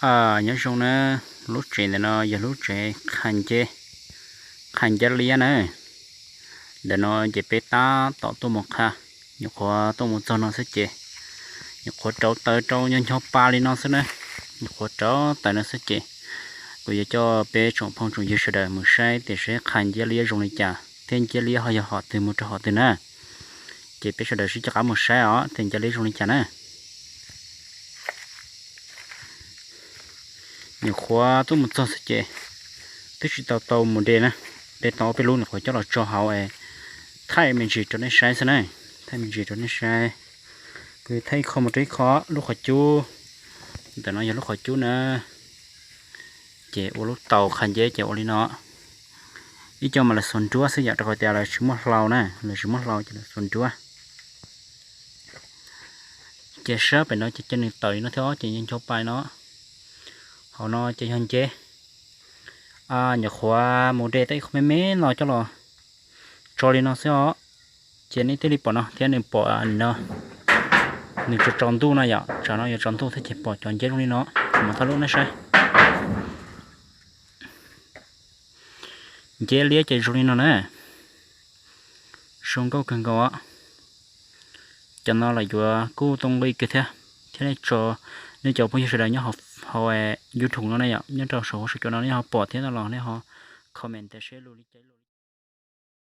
Nyob zoo na, lub tsev ntawm no yog lub tsev qha nceb, qha nceb liab na. Ntawm no ces peb tab tom tuaj mus qha, nyuam qhuav tuaj mus txog no xwb ces nyuam qhuav rauv taws rau nyob ncho pa li no xwb na. Nyuam qhuav rauv taws no xwb ces kuv yuav coj peb tsoom phooj tsoom ywg sawv daws mus saib tias seb qha nceb liab zoo li cas thiab nceb liab ho yog hom twg mus rau hom twg na. Ces peb sawv daws sib coj qab mus saib os tias nceb liab zoo li cas na. Nyuam qhuav tuaj mus txog xwb ces twb tsis tau tau mus de na, de tau peb lub nyuam qhuav coj los tso hauv es thaij me ntsis rau nej saib xwb na. Thaij me ntsis rau nej saib, kuv thaij ib qho mus rau ib qho. Lub qhov cub, ntawm no yog lub qhov cub na, ces ua lub taus qha nceb ces ua li no. Ib co mas lawv xuas nruab xwb yom, rau qhov tias lawv tsis muaj hlau na, lawv tsis muaj hlau ces lawv xuas nruab. Ces sab pem no ces cov nws tawm li no thiab ces ncho pa no. Hauv no ces yog nceb. Nyuam qhuav mus de tau ib qho me me no coj los tso li no xwb os. Ces nej thiaj li pom no thiab nws pom no, nws tsaus tsaus ntuj no yom, tsam no yuav tsaus ntuj thiab ces pom cov nceb zoo li no. Kuv mam thaij rau nej saib. Nceb liab ces zoo li no na, zoo nkauj kawg nkaus. Cov no los yuav kuj tau nqi kiag thiab, thiab nej tso, nej cov phooj ywg sawv daws nyob hauv YouTube no ne yom, nyob rau saum huab saum cua no nej ho pom thiab no los nej ho comment tias seb lus li cas.